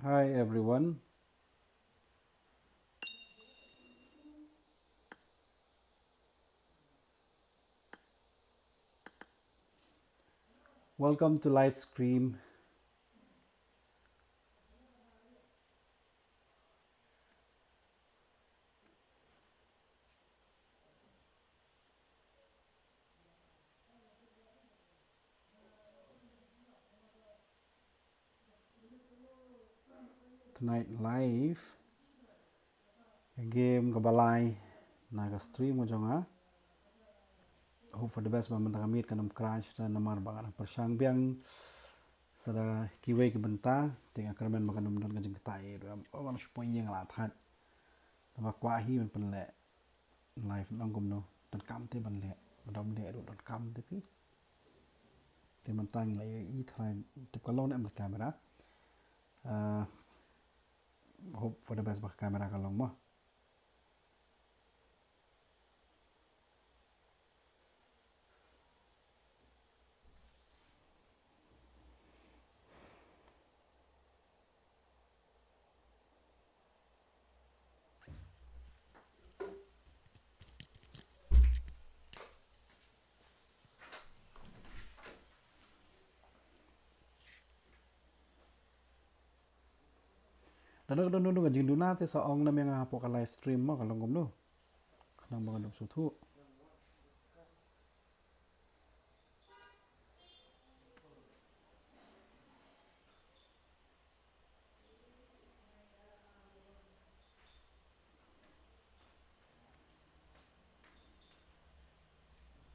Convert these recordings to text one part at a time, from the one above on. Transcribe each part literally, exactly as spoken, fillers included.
Hi everyone. Welcome to live stream. Tonight live. Game kaba lai na ka stream ka jong nga. Hope for the best ba mynta ka miet kan ym crash da namar ba nga dang pyrshang biang. Sa da kiwei ki bynta, te nga kyrmen ba kan ym don ka jingktai ruh. Oh, nga shu poi ïing la that. Naba kwah hi ban pynleh live nong kumno, donkam te ban leh, ba dang leh ruh donkam te phi. Te mynta ngi la ïohi tharai tip ka long ne em ka camera. Ah, hope for the best ba ka camera ka long mo. Lada ka don, don, don ka jingduna te sa ong na me nga hapoh ka live stream mo ka long kumno. Khnang ba nga dum suthu.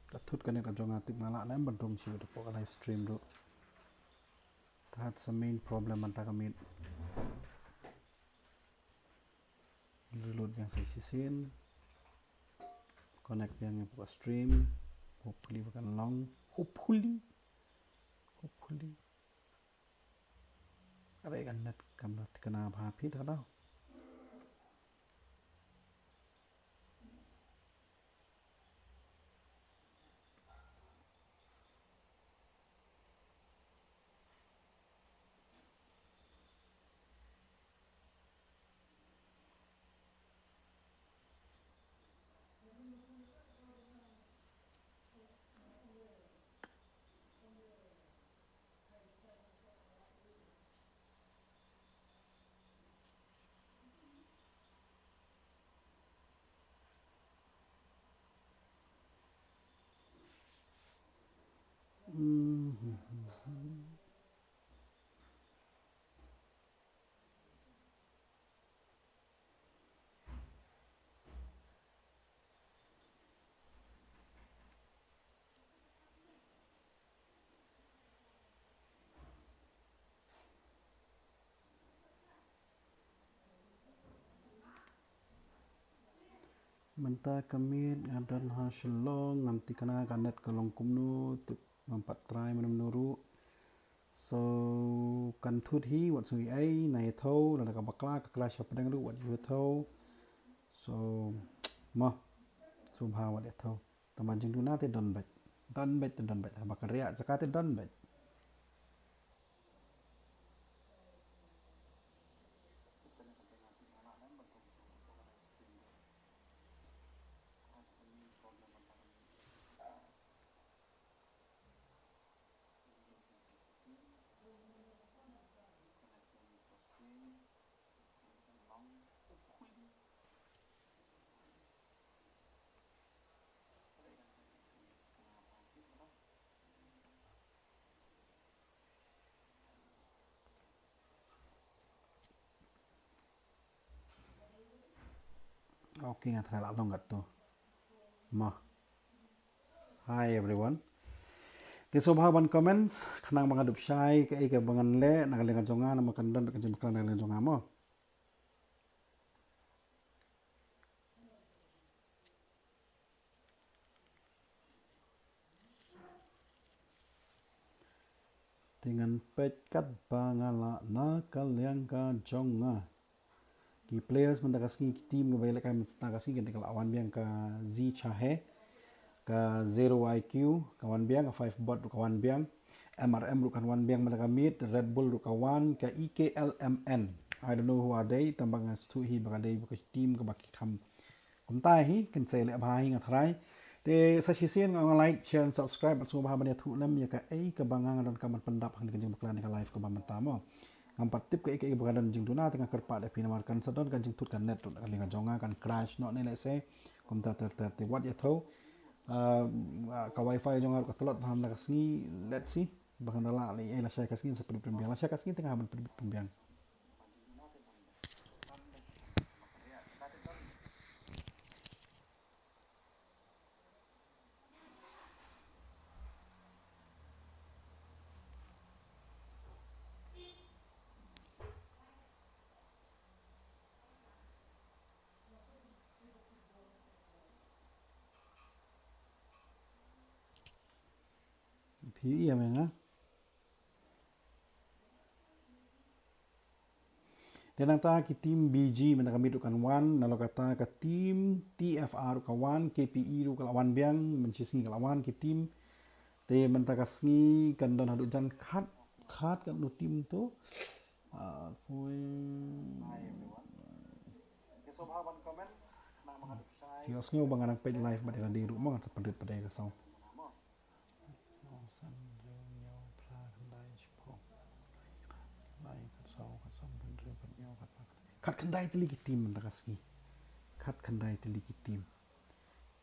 Ka thut ka net ka jong nga tip nga lah lem ban dum shu hapoh ka live stream ruh. That's the main problem mynta ka miet. Reload biang sa shisien. Connect biang ïa ka stream. Hopefully ba kan long. Hopefully. Hopefully. Are kan net kam da thikna bha phi ta ka daw. Mynta ka miet nga don ha Shillong, ngam thikna ka net ka long kumno, tip ngam pat try mynno mynno ruh. So kan thut hi wat sngew ei, nai ïathuh, lada ka bakla ka kla shapdeng ruh wat ïathuh. So mo, sngewbha wat ïathuh. Tangba jingduna te don beit. Don beit te don beit. Haba ka riah jaka te don beit. Okay, nga try la long katto. Mo. Hi everyone. Te sngewbha ban comments, khnang ba nga dup shai kaei kaba ngan leh na ka liang ka jong nga, namar kan don ka jingbakla na ka liang jong nga mo. Te ngan peit katba nga lah na ka liang ka jong nga. Ki players mynta ka sngi, ki team kaba ïalehkai mynta ka sngi, ki dei ka la wan biang ka Zi Chahe, ka Zero I Q ka wan biang, ka Five Bot ka wan biang, M R M ruh kan wan biang mynta ka miet, Red Bull ruh ka wan, ka E K L M N. I don't know who are they, tang ba nga sngewthuh hi ba ka dei ba ka team kaba ki kham kumta hi, kan sa leh bha hi nga tharai. Te sa shisien nga ong like, share and subscribe, bad sngewbha ban ïathuh lem ïa kaei kaba nga nga donkam ban pyndap ha kane ka jingbakla ne ka live kaba mynta mo. Ngam pat tip kaei kaei ba ka don jingduna, te nga kyrpad ïa phi namar kan sa don ka jingthut ka net ruh na ka liang ka jong nga, kan crash noh ne lehse. Kumta ter ter te wat ïathuh. Ah, ka wifi jong nga ruh ka tlot bha mynta ka sngi, let's see. Ba kan da lah leh ei, lashai ka sngi sa pynbit pynbiang, lashai ka sngi te nga hap ban pynbit pynbiang. Phi ïa me nga. Te nangta ki team B G mynta ka miet ruh kan wan, nalor kata ka team T F R ruh ka wan, K P E ruh ka la wan biang, mynshisngi ka la wan ki team. Te mynta ka sngi kan don haduh jan khat, khat katno team to. Ah, poi. Phi ïohsngew ba nga dang peit live bad ïa lade ruh mo, ngan sa pynrit pat ïa ka sound. Khatkhyndai tylli ki team mynta ka sngi. Khatkhyndai tylli ki team.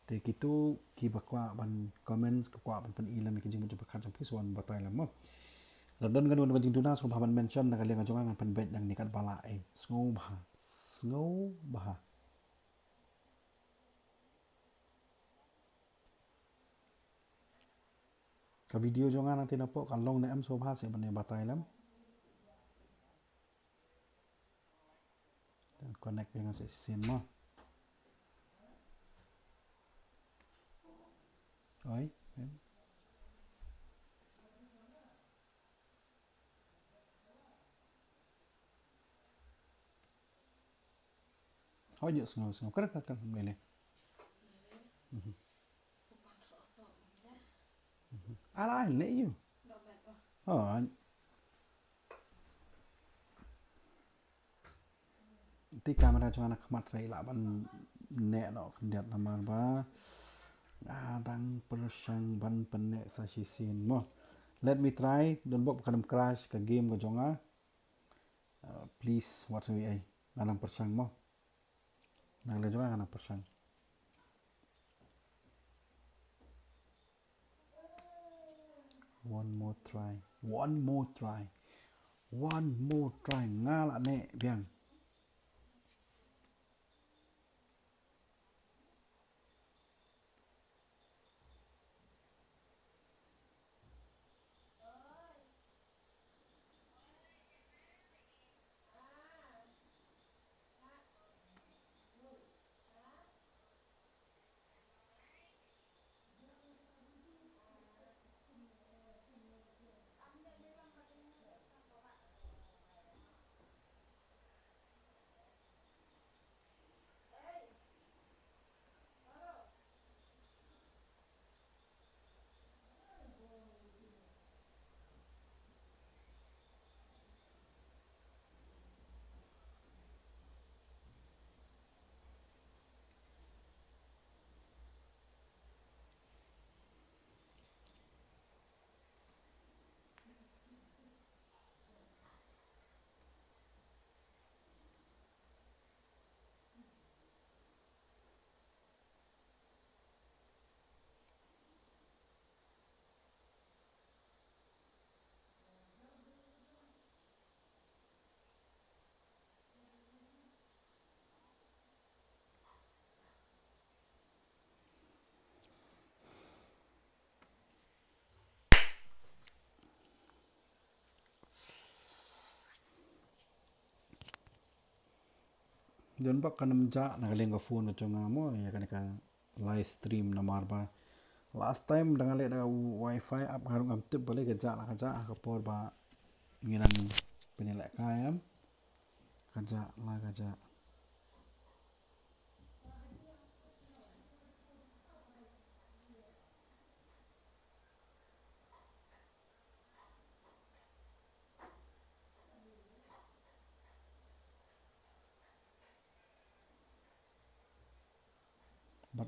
Te kito kiba kwah ban comments, kiba kwah ban pyni lem ïa ki jingmut jingpyrkhat jong phi, sa wan batai lem mo. Lada don kano kano ka jingduna, sngewbha ban mention na ka liang ka jong nga, ngan pynbeit nangne katba lah ei. Sngewbha. Sngewbha. Ka video jong nga nangta napoh ka long ne em, sngewbha seh ban ïa batai lem. Connect ïa nga sa shisien mo. Oi, em. Hoi, ïohsngew, sngew. Kren, kren, kren, lei lei. Mhm. Mhm. Ala, lei ïa. Oh. Te camera jong nga na khmat, trai lah ban neh noh khyndiat namar ba, ah, dang pyrshang ban pynneh sa shisien mo. Let me try. Don bok ba kan ym crash ka game ka jong nga. Uh, please, watch me ei. Nga nang pyrshang mo. Nang leh jong nga nang pyrshang. One more try. One more try. One more try. Nga lah neh biang. Don bok kan ym jah na ka liang ka phone ka jong nga mo, ïa kane ka live stream namar ba last time da nga leh da ka wifi, ap nga ruh ngam tip balei ka jah la ka jah ha ka por ba ngi nang pynlehkai em. Ka jah la ka jah.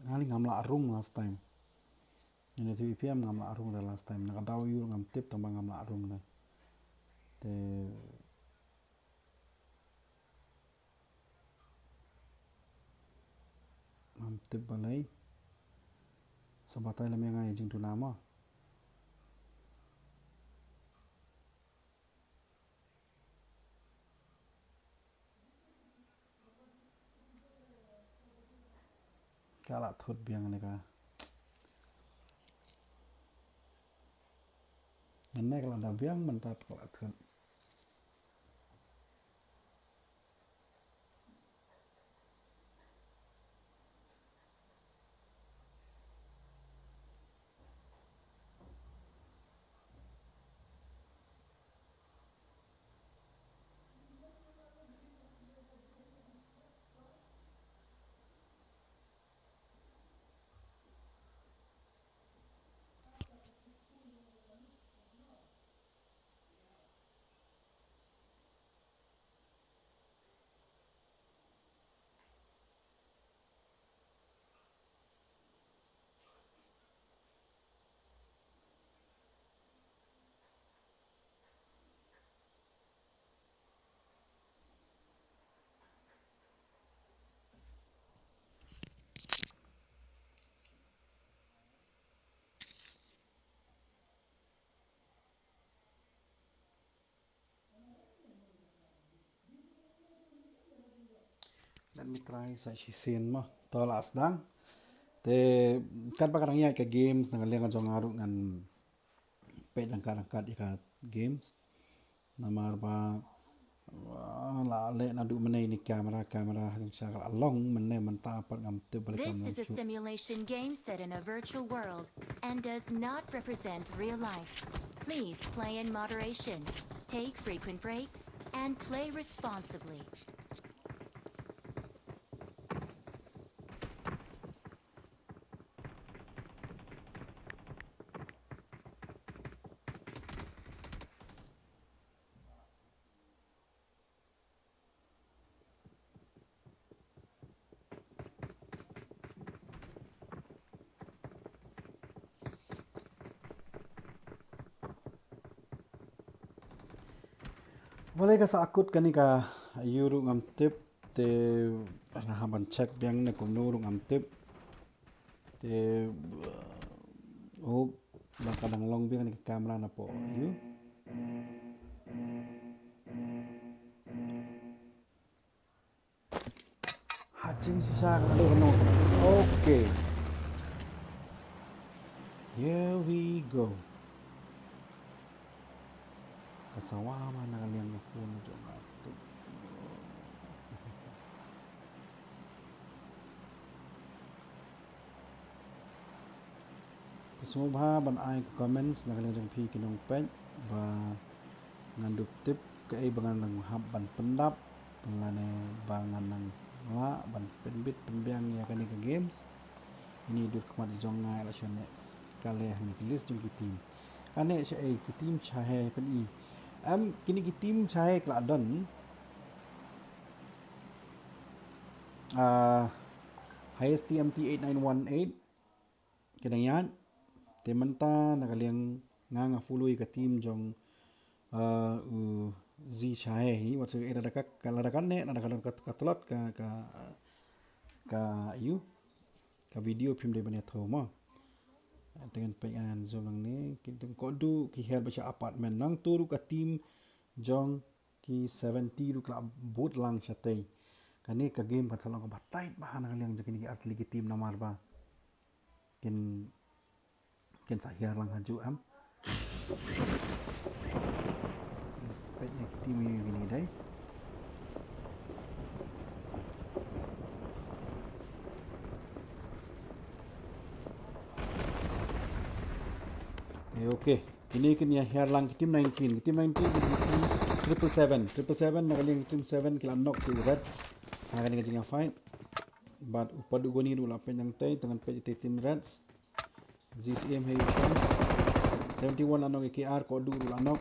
Nga lei ngam lah rung last time. Ïa ne tu ïa phi em ngam lah rung da last time. Na ka daw ïa u ngam tip tang ba ngam lah rung da. Te ngam tip balei. Sa batai lem ïa nga ïa jingduna mo. Ka la thut biang ne ka. Ngan ne ka la da biang mynta ka la thut. Let me try sa shisien mo. To la sdang. Te katba ka dang ïaid ka games na ka liang jong nga ruh ngan peit dang kat dang kat ïa ka games. Namar ba, ah, la leh naduh mynne ïa ni camera, camera hajrong sha ka la long mynne mynta pat ngam tip balei kam long shuh. This is a simulation game set in a virtual world and does not represent real life. Please play in moderation, take frequent breaks, and play responsibly. Balei ka sah kut kane ka ïa u ruh ngam tip, te nga hap ban check biang ne kumno ruh ngam tip. Te, uh, oh, ba ka dang long biang ne ka camera na po ïa u. Ha jing shisha ka leh kano. Okay. Here we go. Ka sawa ma na ka liang ka phone jong nga tu. Te sngewbha ban ai ka comments na ka liang jong phi ki nongpeit ba ngan dup tip kaei ba ngan nang hap ban pyndap lane ba ngan nang lah ban pynbit pynbiang ïa kane ka games. Ini dur khmat jong nga la shon next ka leh hangne ki list jong ki team. Kane sha ei ki team sha heh pyn i. Em kine ki team sha heh ka la don. Ah, H S T M T eight nine one eight. Ki dang ïaid. Te mynta na ka liang nga nga follow ïa ka team jong, uh, u Zi Shae hi, wat shu eh lada ka, ka lada ka ne, lada ka don ka, ka tlot ka, ka, ka ïu, ka video phim dei ban ïathuh mo. Te ngan peit ngan zoom lang ne, ki dang kodu ki her ba sha apartment nangtu ruh ka team jong ki seventy ruh ka la bud lang shatei. Kane ka game kan sa long kaba tight bha na ka liang jong kine ki artylli ki team namar ba kin, kin sa hiar lang ha ju em. Peit ïa ki team ïa kine dei. Eh, okay. Kine kin ïa hiar lang ki team nineteen, ki team nineteen, ki team triple seven, triple seven na ka liang team seven ki la knock ki Reds. Ha kane ka jingïa fight. Bad u Padugoni ruh la peit nangtei, te ngan peit ïa team Reds. Zis M H seventy one la knock ïa K R, kodu ruh la knock.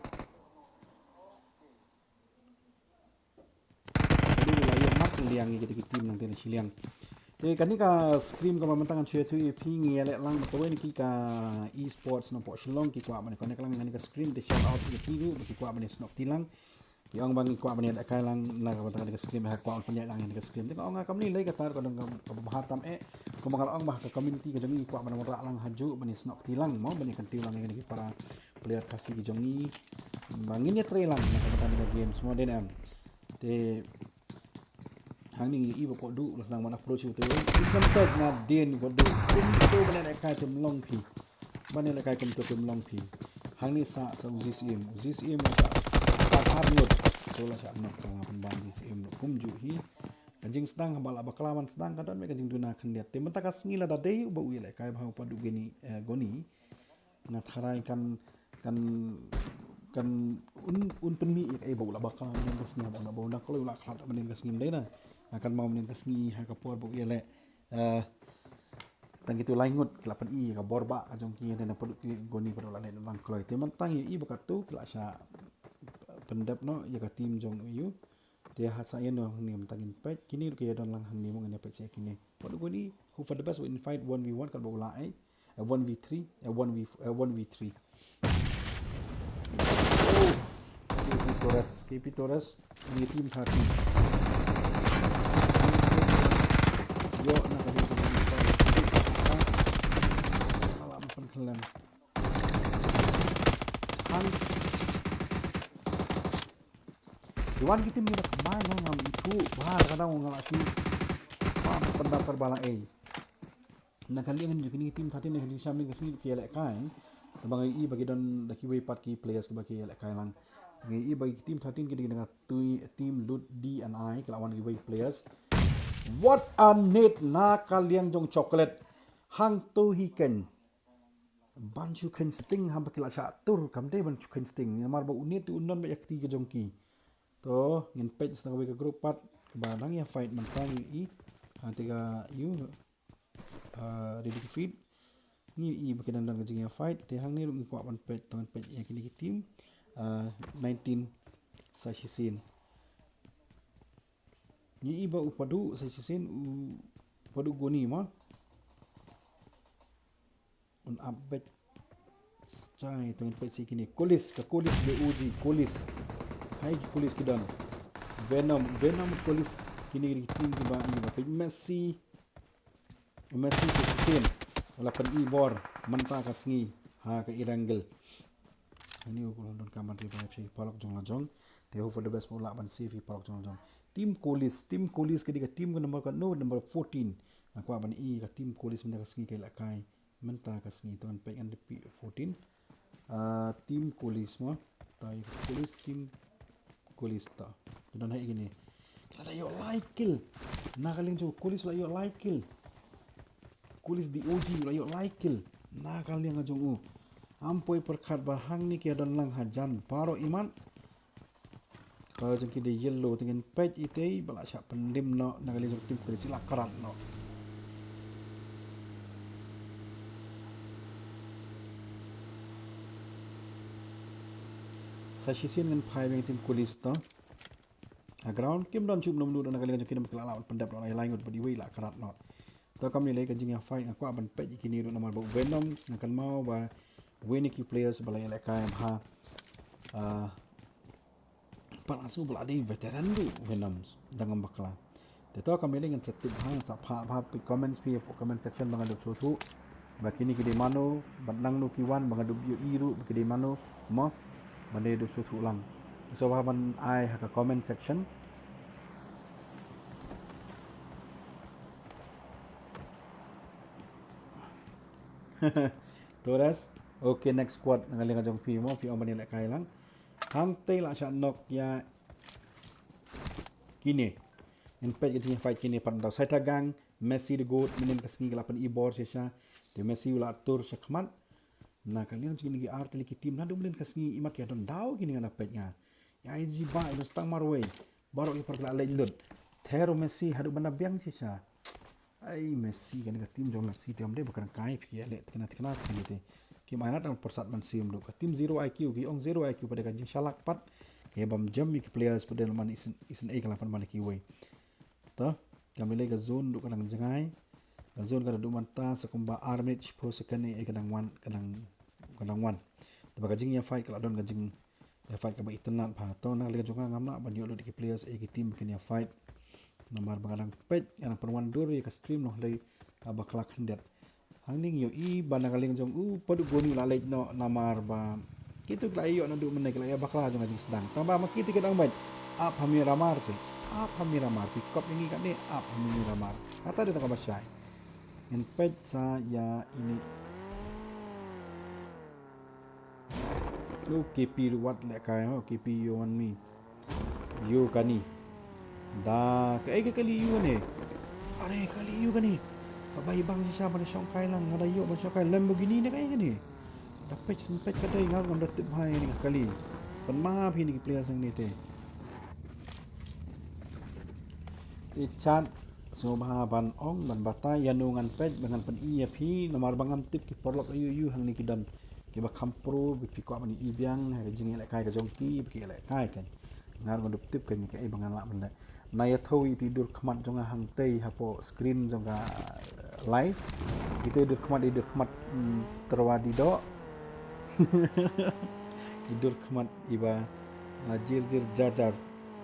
Kodu ruh la ïoh mark liang ïa kita ki team nangtei na shiliang. Te kane ka scrim kaba mynta ngan shu ïathuh ïa phi, ngi ïaleh lang bad kawei na ki ka esports na pdeng Shillong, ki kwah ban connect lang ïa kane ka scrim. Te shout out ïa phi ruh ba ki kwah ban snoh kti lang. Ki ong ba ngi kwah ban ïalehkai lang na ka bynta kane ka scrim, ha kwah ban pynïaid lang ïa kane ka scrim. Te nga ong ha, kam lei lei kata ka dang kaba bha tam eh. Kumba nga la ong ba ha ka community ka jong ngi kwah ban wanrah lang hajuh ban snoh kti lang mo, ban kyntiew lang ïa kine ki para player Khasi ki jong ngi ba ngin ïatrei lang na ka bynta kane ka games mo, dei ne em. Te hangne ngi ïohi ba ka duh la sdang ban approach u te. Ïa ka message na dien ka duh kumto ban ïalehkai, te ym long phi. Ban ïalehkai kumto te ym long phi. Hangne sa sa u Zis Im, u Zis Im la sa sa har ngut. To la sa nok ka la pynban Zis Im kumjuh hi. Ka jingsdang haba la bakla ban sdang ka don beit ka jingduna khyndiat. Te mynta ka sngi lada dei uba u ïalehkai bha u Padu Goni, eh, Goni. Nga tharai kan, kan, kan un, un pynmih ïa kaei ba u la bakla mynne ka sngi, haba u la, ba u dang kloi u la khlad mynne ka sngi, ym dei na. Nga kynmaw mynne ka sngi ha ka por ba u ïaleh, eh, tang kito lai ngut ki la pyni ïa ka bor ba ka jong ki, hynrei na Padu Goni pat u la leh u dang kloi. Te mynta ngi ïohi ba katto ki la shah pyndep noh ïa ka team jong u. Te ha sa ïa no hangne mynta ngin peit, kine ruh ki ïa don lang hangne mo, ngin ïa peit sa ïa kine. Padu Goni, hope for the best, u invite one v one katba u la ei. Eh, one v three, eh, one v, eh, one v three. Oh, K P Torres, K P Torres, ini team thirteen. Ïoh na ka dei ka dei ka dei. Alam pynkhlan. Han. Ki wan ki team ki da kmai, nga ngam ithuh bha, ka dang nga la shu. Ba pynda per ba la ei. Na ka liang jong kine ki team thirteen ne ka jingsham ne ka sngi ki ïalehkai. Te ba ngi ïohi ba ki don da kiwei pat ki players kiba ki ïalehkai lang. Ngi ïohi ba ki team thirteen ki dei na ka tui team Lut D and I, ki la wan kiwei players. What a nade na ka liang jong Chocolate. Hangto hi keiñ. Ban shu kheiñ sting haba ki la shah tur, kam dei ban shu kheiñ sting. Namar ba u nade u don beit ïa ka kti ka jong ki. To, ngin peit sa kawei ka group pat, kaba dang ïa fight mynta ngi ïohi. Ha te ka ïohi, ah, ready to feed. Ngi ïohi ba ki dang don ka jingïa fight, te hangne ruh ngi kwah ban peit, to ngin peit ïa kine ki team, ah, nineteen sa shisien. Ngi ïohi ba u Padu sa shisien, u Padu Goni mo. Un ap beit. Chai, to ngin peit sa ïa kine. Colis, ka Colis de O G, Colis. Hai ki Colis ki don. Venom, Venom, Colis. Kine ki team kiba ïa ba peit Messi. Messi sa shisien. U la pyni bor mynta ka sngi ha ka Erangel. Ani u don ka ban revive sha ki paralok jong la jong. Te hope for the best, u lah ban save ki paralok jong la jong. Team Colis, team Colis ka dei ka team ka number ka, no, number fourteen. Nga kwah ban ïohi ka team Colis mynta ka sngi ka ïalehkai. Mynta ka sngi, to ngin peit ngan repeat fourteen. Ah, team Colis mo. To ïa ka Colis, team Colis to. Ki don ha ïa kine. Ki la da ïoh lai kill. Na ka liang jong u Colis la ïoh lai kill. Colis de O G la ïoh lai kill. Na ka liang jong u. Ym poi pyrkhat ba hangne ki ïa don lang hajan. Baroh imat. Ka jong ki dei yellow, te ngin peit itei ba la shah pynlim noh na ka liang jong team Colis, la krat noh. Sa shisien ngin phai biang team Colis to. Ha ground kim don shuh, mano mano na ka liang jong ki, namar ki la lah pyndep noh na lai ngut bad iwei la krat noh. To kam lei lei ka jingïa fight, nga kwah ban peit ïa kine ruh namar ba u Venom nga kynmaw ba uwei na ki players ba la ïalehkai bha. Ah, pat nga sngew ba la dei veteran ruh u Venom dang ym bakla. Te to kam lei lei ngan sa tip bha, ngan sa phah bha phi comments phi hapoh comment section ba ngan dup sngewthuh ba kine ki dei mano, bad nangno ki wan, ba ngan dup ïohi ruh ba ki dei mano mo, ban dei dup sngewthuh lang. Sngewbha ban ai ha ka comment section. Torres. Okay, next squad na ka liang jong phi mo, phi ong ban ïalehkai lang. Hangtei la shah knock ïa kine. Ngin peit ka jingïa fight kine pat, mynta u Saitagang, Messi the goat, mynnin ka sngi ki la pyni bor shisha. Te Messi u la tur shakhmat. Na ka liang jong kine ki artylli ki team naduh mynnin ka sngi, imat ki ïa don daw kine, nga da peit nga. Ïa I G ba ïa don stang marwei. Baroh ki por ki la leit lut. Ther u Messi haduh ban da biang shisha. Ai Messi, kane ka team jong Messi te ym dei ba ka dang kai phi, ki ïaleh thikna thikna phi te. Kim ai nat, dang pyrsad ban siem duh. Ka team zero I Q, ki ong zero I Q pat dei ka jingshalak pat. Ka ïa bam jam ïa ki players pat dei, man isynei ka la pan man kiwei. To. Kam lei lei ka zone ruh ka dang jngai. Ka zone ka da duh mynta sa kumba ar minit shiphew second, eh, ka dang wan, ka dang, ka dang wan. Te ba ka jingïa fight ka la don ka jingïa fight kaba itynnad bha. To na ka liang jong nga ngam lah ban ïoh lut ïa ki players, eh, ki team ba kin ïa fight. Namar ba nga dang peit, nga dang pynwan dur ïa ka stream noh lei kaba khlak khyndiat. Hangne ngi ïohi ba na ka liang jong u Paduk Goni la leit noh namar ba kito ki la ïoh naduh mynne ki la ïa bakla jong ka jingsdang. Tang ba ma kito ki dang beit ap ha Miramar se. Ap ha Miramar, phi kop ïa ngi katne ap ha Miramar. Kata dei tang kaba shai. Ngin peit sa ïa ine. U K P ruh wat leh kai, u K P, you want me. Ïoh kane. Da, kaei ka kali ïoh kane. Are, kali ïoh kane. Ka bai bang shisha ban shong kai lang, lada ïoh ban shong kai Lamborghini ne kaei kane. Da peit syn peit ka dei, nga ngam da tip bha ïa kane ka kali. Pynmap hi ïa ki players hangne te. Te chat, sngewbha ban ong, ban batai ïa no ngan peit, ba ngan pyni ïa phi, namar ba ngam tip ki paralok ïoh ïoh hangne ki don. Kiba kham pro, ba phi kwah ban ïohi biang ha ka jingïalehkai ka jong ki, ba ki ïalehkai kan. Nga ruh ngan dup tip kan kaei ba ngan lah ban leh. Nga ïathuh ïa ito i dur khmat jong nga hangtei hapoh screen jong ka, eh, live. Ito i dur khmat, i dur khmat, mm, Tyrwa Didoh. I dur khmat iba la jir jir jar jar.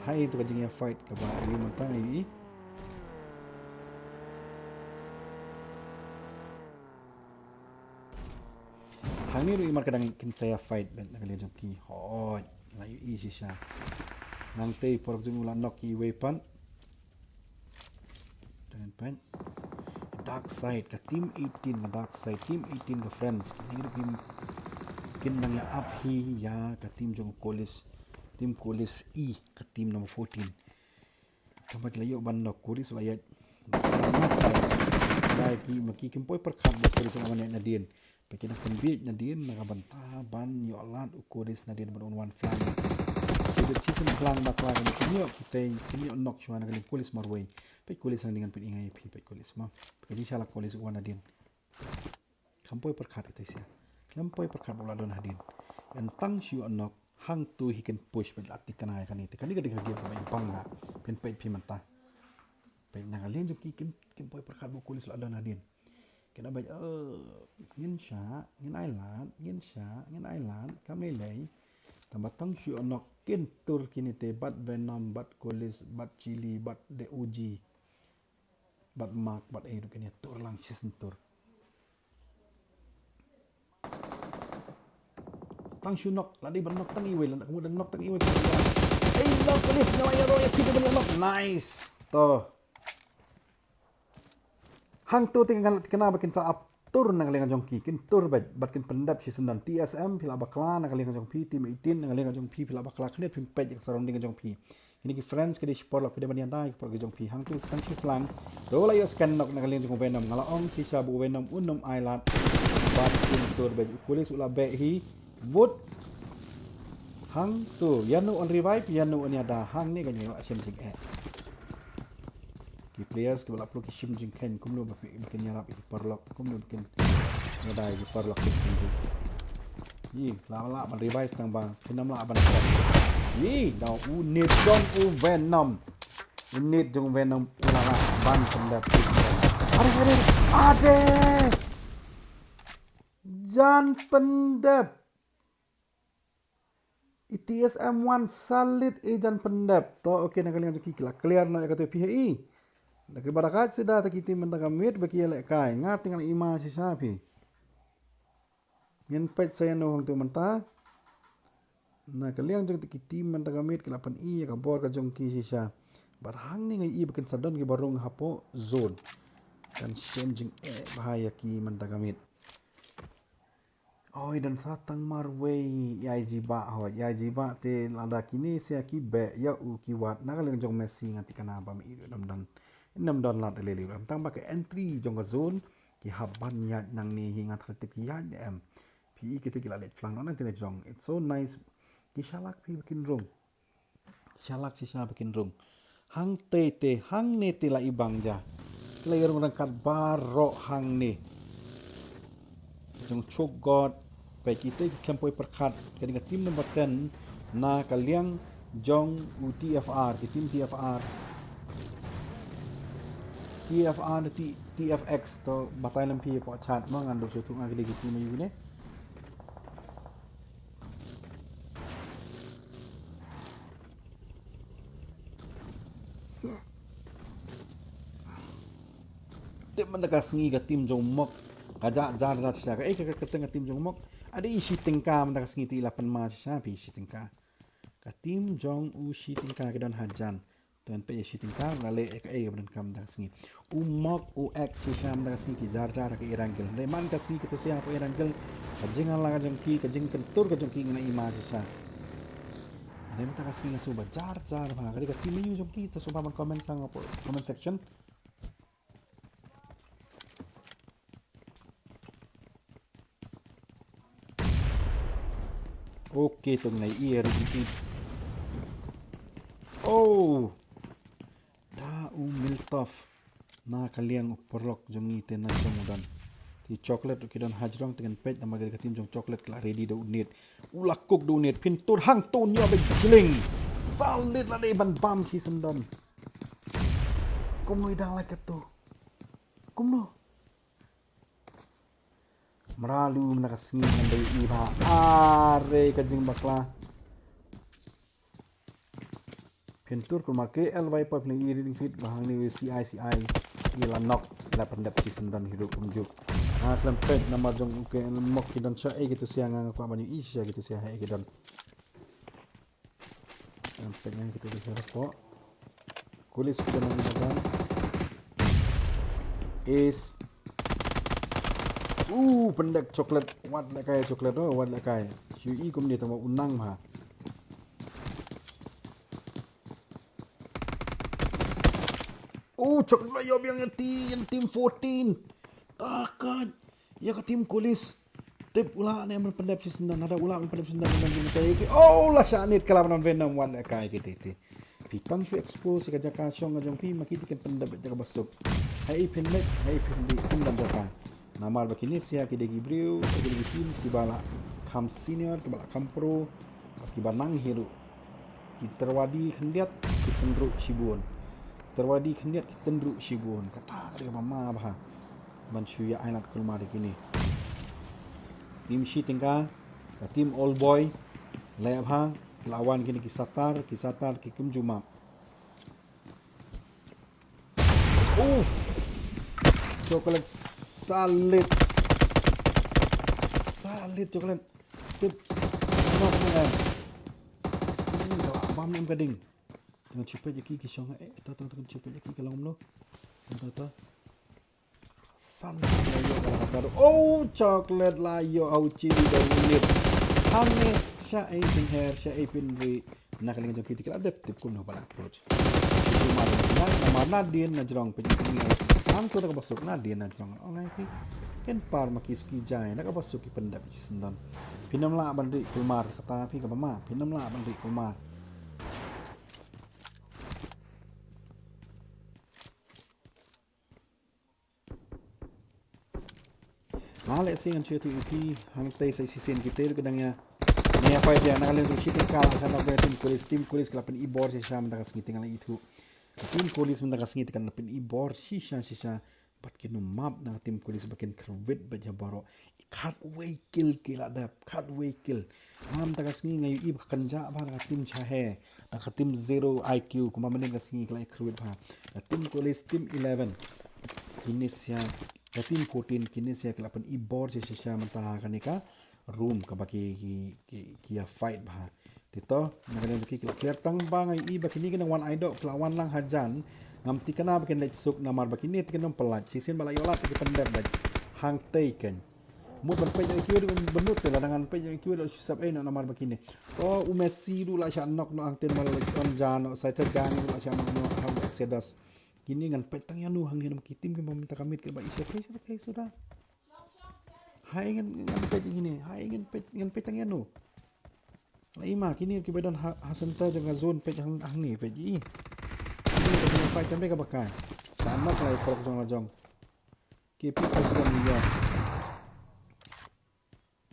Hai ito ka jingïa fight kaba ïa mynta ngi ïohi. Hangne ruh i mar ka dang kin sa ïa fight bad na ka liang jong ki. Hooid, la ïohi shisha. Nangtei paralok jong u la knock iwei pat. Jangan peit. Dark Side ka team eighteen, ka Dark Side team eighteen ka friends. Kine ruh kin, kin dang ïa ap hi ïa ka team jong Kolis. Team Kolis E ka team number fourteen. Tang ba ki la ïoh ban knock, Kolis u la ïaid. Masa, ma ki, ma ki kim poi pyrkhat ba Kolis u la wan ïaid nadien. Ba ki dang pynbieit nadien na ka bynta ban ïoh lad u Kolis nadien ban un wan flank. Ki dei shisien flank bakla, ki ïoh, ki tei, ki ïoh knock shuwa na ka liang Kolis marwei. Peit Kolis, ngan pyni nga ïa phi, peit Kolis ma. Ka jingshala Kolis u wan nadien. Kham poi pyrkhat ita sia. Kham poi pyrkhat ba u la don hadien. Yn tang shu ïoh knock, hangto hi kin push bad la thikna ïa kane. Te kane ka dei ka game kaba i bang ha. Phin peit phi mynta. Peit na ka liang jong ki, kim, kim poi pyrkhat ba u Kolis u la don hadien. Ki da beit, eh, ngin shah, ngin ailad, ngin shah, ngin ailad, kam lei lei. Tang ba tang shu ïoh knock kin tur kine te, bad Venom, bad Kolis, bad Chili, bad The O G. Bad Mark, bad ei ruh kine, tur lang shisien tur. Tang shu knock, la dei ban knock tang iwei, la dei ban knock tang iwei. Ei, la Kolis, nga ïa ro ïa phi ban knock. Nice. To. Hangto te ngan la thikna ba kin sa ap tur na ka liang jong ki, kin tur bad, bad kin pyndep shisien don. T S M phi la bakla na ka liang jong phi, team eighteen na ka liang jong phi, phi la bakla khyndiat, phin peit ïa ka surrounding jong phi. Kine ki friends ki dei shi paralok, phi dei ban ïada ïa ki paralok jong phi. Hangto tang shi flank. To la ïoh scan knock na ka liang jong u Venom, nga la ong shisha ba u Venom un ym ailad. Bad kin tur bad u Kolis u la beh hi. Vote. Hangto ïa no un revive, ïa no un ïada, hangne ka ñiew la shem jingeh. Ki players kiba la pynlong ki shim jingkheiñ kumno ba kin ïarap ïa ki paralok, kumno ba kin ïada ïa ki paralok. Ï la, la ban revive tang ba kin ym lah ban. Ï da u nit jong u Venom. U nit jong u Venom u la lah ban pyndep. Ade, ade, ade. Jan pyndep. I T S M one solid i jan pyndep. To, okay, na ka liang jong ki, ki la clear noh ïa kata phi ha i. Da kiba da kat sida ta ki team mynta ka miet ba ki ïalehkai. Nga te ngan i ma shisha phi. Ngin peit sa ïa no hangto mynta. Na ka liang jong ta ki team mynta ka miet ki la pyni ïa ka bor ka jong ki shisha. Bad hangne nga i ba kin sa don kiba rung hapoh zone. Kan shem jingeh bha ïa ki mynta ka miet. Oi, don sa tang marwei, ïa i Jiba, hoi, ïa i Jiba te lada kine sia ki beh ïa u ki wad na ka liang jong Messi, nga thikna ba ma i ruh ym don, ym don lad lei lei ruh em, tang ba ka entry jong ka zone ki hap ban ïaid nangne hi, nga tharai tip ki ïaid ne em. Phi i kite ki la leit flank noh na tine jong. It's so nice. Ki shalak phi ba kin rung. Shalak shisha ba kin rung. Hangtei te, hangne te la i bang ja. Ki la i rung ryngkat baroh hangne. Jong Chuk God, peit kite ki khlem poi pyrkhat. Ka dei ka team number ten na ka liang jong u T F R, ki team T F R. T F R, T-, T F X, to batai lem phi hapoh chat mo, ngan dok shuh tu nga kidi kiti ma yu ne. Tip mynta ka sngi ka team jong Mok ka jar jar jar shisha, ka, eh, ka, ka, ka, ka team jong Mok. Ada i Shi Tyngka mynta ka sngi, te i la pynma shisha phi Shi Tyngka. Ka team jong u Shi Tyngka ki don hajan. Te ngan peit ïa Shi Tyngka, la leh ïa kaei kaba donkam mynta ka sngi. U Mok, u X shisha mynta ka sngi ki jar jar ha ka Erangel. Hynrei man ka sngi kito shisha hapoh Erangel, ka jingïalang ka jong ki, ka jingkyntur ka jong ki ngan ïa i ma shisha. Hynrei mynta ka sngi nga sngew ba jar jar bha. Ka dei ka team ïa u jong ki, to sngewbha ban comment sa nga hapoh comment section. Okay, to ngan ïa i Ricky Kids. Oh. Da u Miltoff na ka liang u paralok jong ngi te na jrong u don. Te Chocolate ki don hajrong, te ngan peit namar ka team jong Chocolate ka la ready da u nade. U la cook da u nade, pyntur hangto, ñiuh beit jleng. Salit, la dei ban bam shisyndon. Kumno i dang lait kato? Kumno? Mralu mynta ka sngi ngan dei i bha. Are ka jingbakla. Pyntur kulmar. K L Viper pynlong i reading feed ba hangne, C I C I. I la knock, i la pyndep shisyndon hi ruh kumjuh. Nga khlem peit namar jong u K L Mok ki don sha ei kito shisha, nga kwah ban ïohi shisha kito shisha ha ei ki don. Ngan peit ïa kito ki sha hapoh. Kulis ki don nang madan. Ace. Uh, pyndep Chocolate. Wat lehkai Chocolate, oh, wat lehkai. Shu i kumne tang ba u nang bha. Oh, Chocolate la ïoh biang ïa team, ïa team fourteen. Takat. Ïa ka team Kulis. Tip u la ne ban pyndep shisyndon, nada u la ban pyndep shisyndon, ban pyndep shisyndon. Oh, la shah nade ka la ban Venom, wat lehkai kiti te. Phi tang shu expose ïa ka jaka shong ka jong phi, ma ki te kin pyndep ïa ka ba suk. Haei phin leit, haei phin dih, phin don jaka. Namar ba kine shisha ki dei ki briew, ki dei ki teams kiba la kham senior, kiba la kham pro, kiba nang hi ruh. Ki tyrwa die khyndiat, ki tynruh shibun. Tyrwa die khyndiat, ki tynruh shibun. Kata ka dei kaba ma bha. Ban shu ïa ailad kulmar ïa kine. Team Shi Tyngka, ka team Old Boy, leh bha, ki la wan kine ki satar, ki satar, ki kumjuh map. Uff. Chocolate, salit. Salit Chocolate. Tip. Knock ne em. Hmm, ka la bam ne em ka ding. Te ngan shu peit ïa ki ki shong ha ei. Ta ta ta, ngan shu peit ïa ki ka long kumno. Ta ta ta. San la ïoh ka la ka. Oh, Chocolate la ïoh ha u Chili da u lip. Hangne sha ei pynher, sha ei pynri. Na ka liang jong ki te ki la dep tip kumno ban approach. Kumar na, namar nadien na jrong pynri. Hangto da kaba suk nadien na jrong. Ong ai phi. Ken par ma ki suki jai na kaba suk ki pyndep shisyndon. Phin ym lah ban ri kulmar kata phi kaba ma. Phin ym lah ban ri kulmar. Nga leh sien ngan shu ïathuh ïa phi hangtei sa shisien, kitei ruh ki dang ïa, dang ïa fight ïa na ka liang jong Shi Tyngka, sa na ka team Kulis, team Kulis ka la pyn-i bor shisha mynta ka sngi, te nga la ïathuh. Team Kulis mynta ka sngi te kan pyn-i bor shisha shisha. Bad kin ym map na team Kulis ba kin kyrwit beit ha baroh. Khatwei kill ki la dep, khatwei kill. Mynta ka sngi nga ïohi ba ka kynjah bha na ka team Shahe, na ka team Zero I Q, kumba mynnin ka sngi ki la ïakyrwit bha. Ka team Kulis, team eleven, kine shisha, ka team fourteen, kine shisha ki la pyn-i bor shisha shisha mynta ha kane ka room kaba ki, ki, ki, ki ïa fight bha. Te to, na ka liang jong ki ki la clear tang ba nga ïohi ba kine ki nongwan ai doh ki la wan lang hajan. Ngam thikna ba kin leit suk namar ba kine te kin ym pyllait. Shisien ba la ïoh lad ki pyndep beit. Hangtei ken. Mut ban peit ïa ki ruh ban mut te, lada ngan peit ïa ki ruh shu sap ei noh namar ba kine. Oh, u Messi ruh la shah knock noh hangtei namar la wan ja noh, Saither Gang ruh la shah knock noh ha u Exodus. Kine ngan peit tang ïa no hangne namar ki team ki bym mynta ka miet ki ba i sha peit sha peit suda. Hai ngan, ngan peit ïa kine, hai ngan peit, ngan peit tang ïa no. La i ma kine kiba don ha, ha center jong ka zone, peit hang, hangne peit i. Kine ka fight kam dei kaba kai. Ka knock la i paralok jong la jong. K P president ni ya.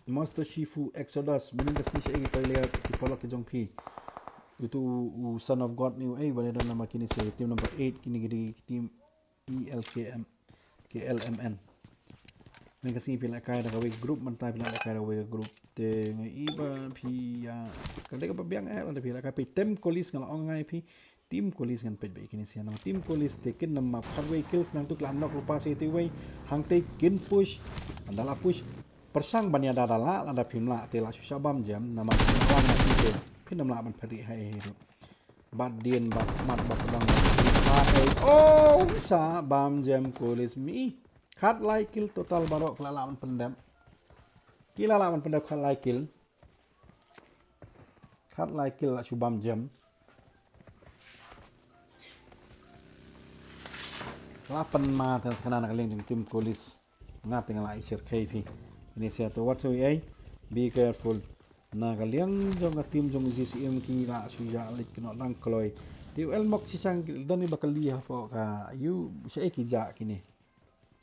Master Shifu Exodus, mynta ka sngi sha ei ki player ki paralok ki jong phi. Uto u Son of God ni u ei, ba dei don namar kine sha team number eight, kine ki dei team E L K M, K L M N. Mynta ka sngi phi la kai da kawei ka group, mynta phi la kai da kawei ka group. Te nga i ba phi ïa, ka dei kaba biang eh, lada phi la kai phi Team Kolis, nga la ong nga ïa phi Team Kolis, ngan peit ba ïa kine sha na Team Kolis te kin ym map, khatwei kills, nangtu ki la knock lypa shi te wei, hangtei kin push, ynda la push pyrshang ban ïada da lah, lada phim lah te lah shu shah bam jem, namar phin wan na phi te phin ym lah ban pynri ha ei ei ruh. Bad dien bad mat bad kdang bad ei. Oh, shah bam jem Kolis mi. Khatlai kill total baroh ki la lah ban pyndep. Ki la lah ban pyndep khatlai kill. Khatlai kill lah shu bam jem. La pynma te kane na ka liang jong Team Kolis. Nga te nga la i shyrkhei phi. Ini sia to, what so ei. Be careful. Na ka liang jong ka team jong G C M ki la shu ïa leit kynnoh dang kloi. Te u Elmok shisha don i ba kali hapoh ka ïu, shaei ki jah kine.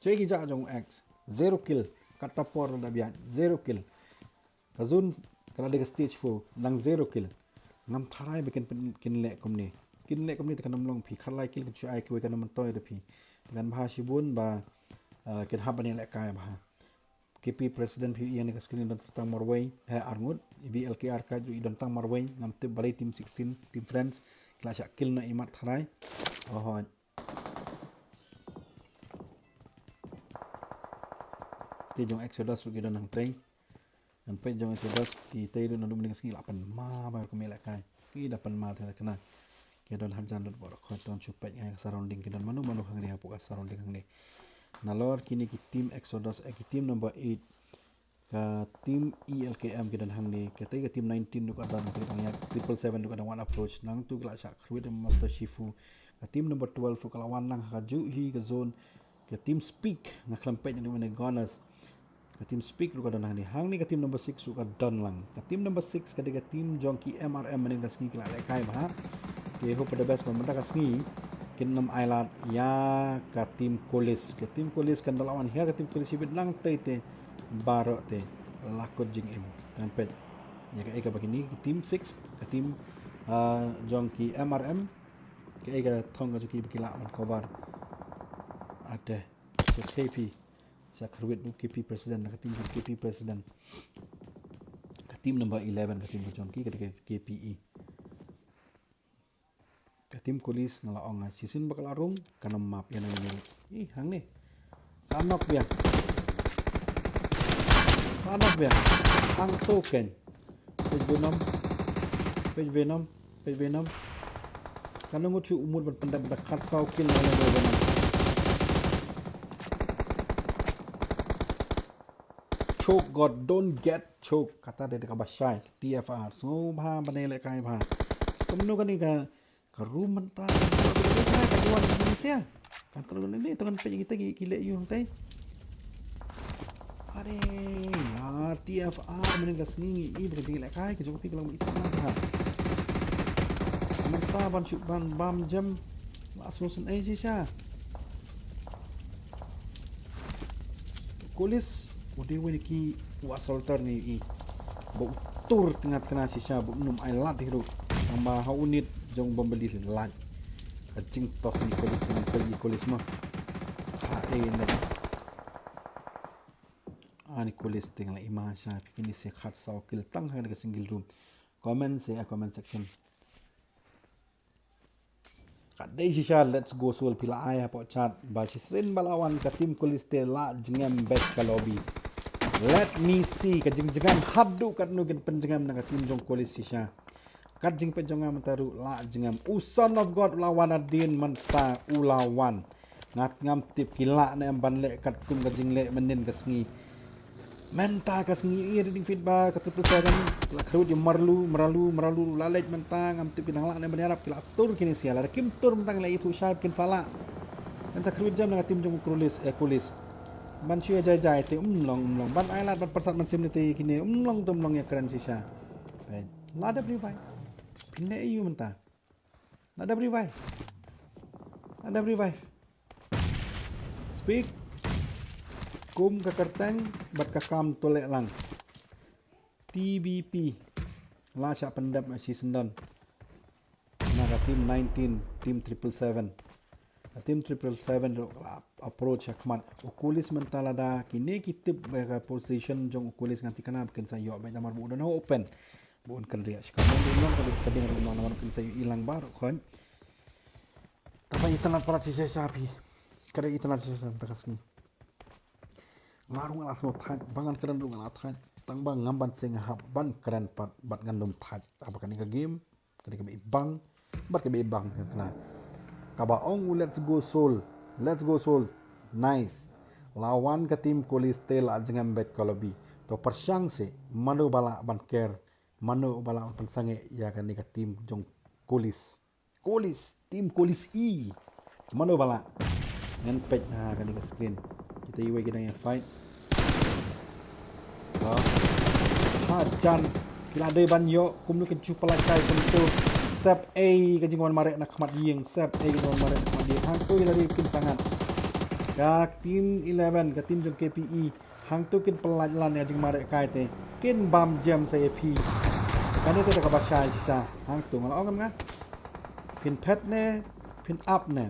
Shaei ki jah jong X. Zero kill. Kata por da biang zero kill. Ka zone ka la dei ka stage four, nang zero kill. Ngam tharai ba kin pyn-, kin leh kumne. Kin leh kumne te kan ym long phi, khatlai kill kin shu ai kiwei, kan ym myntoi da phi. Te kan bha shibun ba, eh, kin hap ban ïalehkai bha. K P President phi ïa ne ka screen don tang marwei, eh, arngut, V L K R ka ju i don tang marwei, ngam tip balei Team sixteen, Team Friends, ki la shah kill na i mat tharai. Oh, hoi. Te jong Exodus ruh ki don hangtei. Ngan peit jong Exodus, ki tei ruh naduh mynne ka sngi la pynma ba kum ïalehkai. Ki da pynma te kane. Ki don hajan lut bor khot ton shu peit ngai ka surrounding ki don mano mano hangne hapoh ka surrounding hangne. Nalor kine ki team Exodus, eh, ki team number eight. Ka team E L K M ki don hangne, ka tei ka team nineteen ruh ka don, ka dang ïa triple seven ruh ka dang wan approach, nangtu ka la shah kyrwit Master Shifu. Ka team number twelve ruh ka la wan lang ha kajuh hi ka zone. Ka team Speak, nga khlem peit ngi mane Gunners. Ka team Speak ruh ka don hangne, hangne ka team number six ruh ka don lang. Ka team number six ka dei ka team jong ki M R M, mynne ka sngi ki la lehkai bha. Te hope for the best ba mynta ka sngi kin ym ailad ïa ka team Kolis. Ka team Kolis kan da la wan hiar ka team Kolis shibit nangtei te baroh te la kut jingim. Te ngan peit ïa kaei kaba kine ki team six, ka team, ah, jong ki M R M, kaei ka thong ka jong ki ba ki lah ban cover. Ate, so K P, sa kyrwit u K P President, ka team jong K P President. Ka team number eleven, ka team jong ki, ka dei ka K P E. Ka team Kolis nga la ong nga shisien ba ka la rung, kan ym map ïa nang ni. Ih, hangne. Ka knock biang. Ka knock biang. Hangto kein. Peit Venom. Peit Venom. Peit Venom. Ka nang ngut shu u mut ban pyndep da khatsaw kill na Venom. Choke God, don't get choke. Kata dei da kaba shai. T F R. Sngewbha ban ïalehkai bha. Kumno kane ka, ka room mynta. Ka wan ni sia. Ka terus ni, tang peit kita ki, ki leh ïa hangtai. Are, ya, T F R mynne ka sngi ngi i ba ka jingïalehkai ka jong phi ka long i tang ha. Mynta ban shu ban bam jem. La sngewsynei shisha. Kolis, u dei uwei na ki u assaulter ngi i. Ba u tur tnga tnga shisha, ba um ailad hi ruh. Tangba ha u nit jong Bombali lait. Ka jingtoh ni Kolis, tang peit ni Kolis ma. Ha, eh, na. Ah, ni Kolis te nga la i ma sha, phi kine se khatsaw kill tang ha ka single room. Comment se, ah, comment section. Ka dei shisha, let's go Soul, phi la ai hapoh chat. Ba shisien ba la wan ka team Kolis te la jngem beit ka lobby. Let me see, ka jingjngem haduh katno kin pynjngem na ka team jong Kolis shisha. Kat jingpeit jong nga mynta ruh la jngem. U Son of God u la wan hadien mynta u la wan. Ngat ngam tip ki lah ne em ban leh katkum ka jingleh mynnin ka sngi. Mynta ka sngi i reading feed ba ka triple seven. La khrut ïa Marlu, Maralu, Maralu la leit mynta ngam tip ki dang lah ne em ban ïarap, ki la tur kine sia, lada kim tur mynta ngi la ithuh shai ba kin sa lah. Ngan sa khrut jam na ka team jong u Kolis, eh, Kolis. Ban shu ïa jai jai te um long, um long. Ban ailad ban pyrsad ban sim ne te kine um long te um long ïa kren shisha. Peit. La dep revive. Phin leh aïu mynta. La dep revive. La dep revive. Speak. Kum ka kyrteng bad ka kam to leh lang. T B P. La shah pyndep na shi syndon. Na ka team nineteen, team triple seven. Ka team triple seven ruh ka la approach ha khmat. U Kulis mynta lada kine ki tip ba ka position jong u Kulis ngan thikna ba kin sa ïoh bad namar ba u don ha open. Ba un kynriah shi ka mon dei long ka dei ka dei ruh long namar ba kin sa ïoh i lang baroh khon. Tang ba itynnad palat shisha shisha phi. Ka dei itynnad shisha shisha mynta ka sngi. Nga ruh nga la sngewthait ba ngan kren ruh nga la thait. Tang ba ngam ban seng hap ban kren pat bad ngan dum thait. Haba kane ka game. Kane kaba i bang bad kaba i bang kane. Kaba ong u Let's Go Soul. Let's Go Soul. Nice. La wan ka team Kulis te la jngem bad ka lobby. To pyrshang se mano ba lah ban ker, mano ba lah ban pynsangeh ïa kane ka team jong Kulis. Kulis, team Kulis E. Mano ba lah. Ngan peit ha kane ka screen. Kita iwei ki dang ïa fight. Ha jan ki la dei ban ïoh kumno kin shu pynlait kai kumto. Sep ei ka jingwan mareh na khmat ïing, sep ei ka jingwan mareh na khmat ïing. Hangto ïa la dei kin sangat. Ka team eleven, ka team jong K P E. Hangto kin pynlait lan ïa jingmareh kai te. Kin bam jem sa ïa phi. Kane te kaba shai shisha. Hangto nga la ong nga. Phin phet ne, phin ap ne.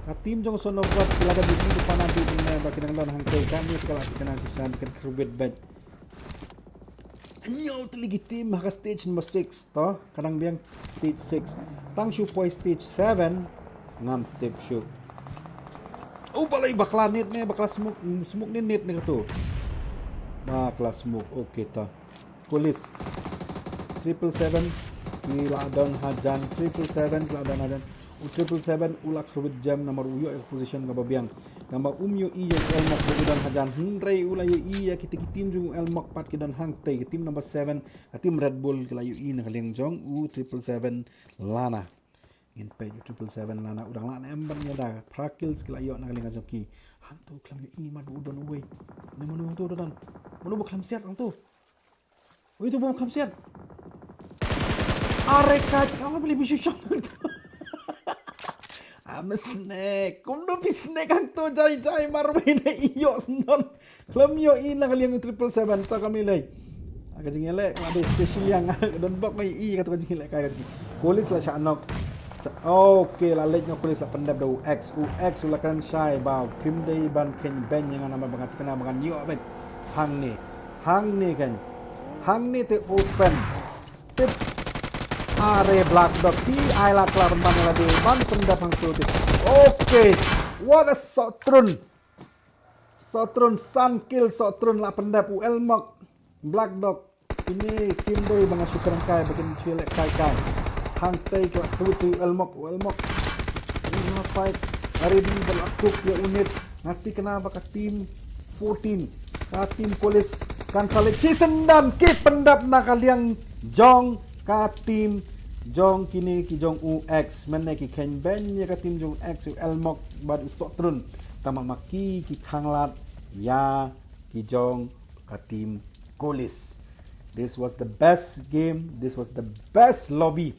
Ka team jong Son of God ki la ka bit ni tu pana bit ni ba ki dang don hangtei ka ni ka la ki kena shisha ba kin kyrwit bad. Hynñiew tylli ki team ha ka stage number six to ka dang biang stage six. Tang shu poi stage seven ngam tip shu. Oh balei bakla net ne bakla smoke smoke ne net ne katu. Bakla smoke okay to. Kulis. Triple seven ki la don hajan, triple seven ki la don hajan. U triple seven u la kyrwit jem namar u ïoh ïa ka position kaba biang. Tang ba um ïohi ïa u Elmok ba u don hajan. Hynrei u la ïohi ïa kita ki team jong u Elmok pat ki don hangtei ki team number seven, ka team Red Bull ki la ïohi na ka liang jong u triple seven Lana. Ngin peit u triple seven Lana u dang lah ne em ban ïada. Phra kills ki la ïoh na ka liang jong ki. Hangto khlem ïohi mat ba u don uwei. Ne mano hangto u don. Mano ba khlem siat hangto. Ui tu bom kham siat. Are ka ka ma beli bisu shot. Am snack. Kum no pi snack ang to jai jai mar mai ne iyo snon. Khlem ïohi na ka liang triple seven to kami lei. Ka jingïaleh ka dei special ïa nga don bok mai i ka to ka jingïaleh ka. Kulis la sha nok. Sa- Okay la leit nga Kulis la pyndep da u X. U X u la kren shai ba u phim dei ban kheiñ beiñ ïa nga namar ba nga thikna ba ngan ïoh beit. Hangne. Hangne kan. Hangne te open. Tip. Are Black Dog. Ti ai la kla ban ban la de ban pyndep hangto te. Okay. What a Sotrun. Sotrun san kill Sotrun la pyndep u Elmok. Black Dog. Ini team dei ba nga shu kren kai ba kin shu leh kai kai. Hangtei ka kut u Elmok u Elmok. Ini fight. Ari di ba la kuk ya unit. Ngati kena ba ka team fourteen. Ka team Kulis kan salik si sendam ki pyndep na ka liang jong ka team jong kini ki jong u X. Mene ki kheiñ beiñ ya ka team jong X u Elmok bad u Sotrun. Tama ma ki ki khanglat ya ki jong ka team Kulis. This was the best game. This was the best lobby.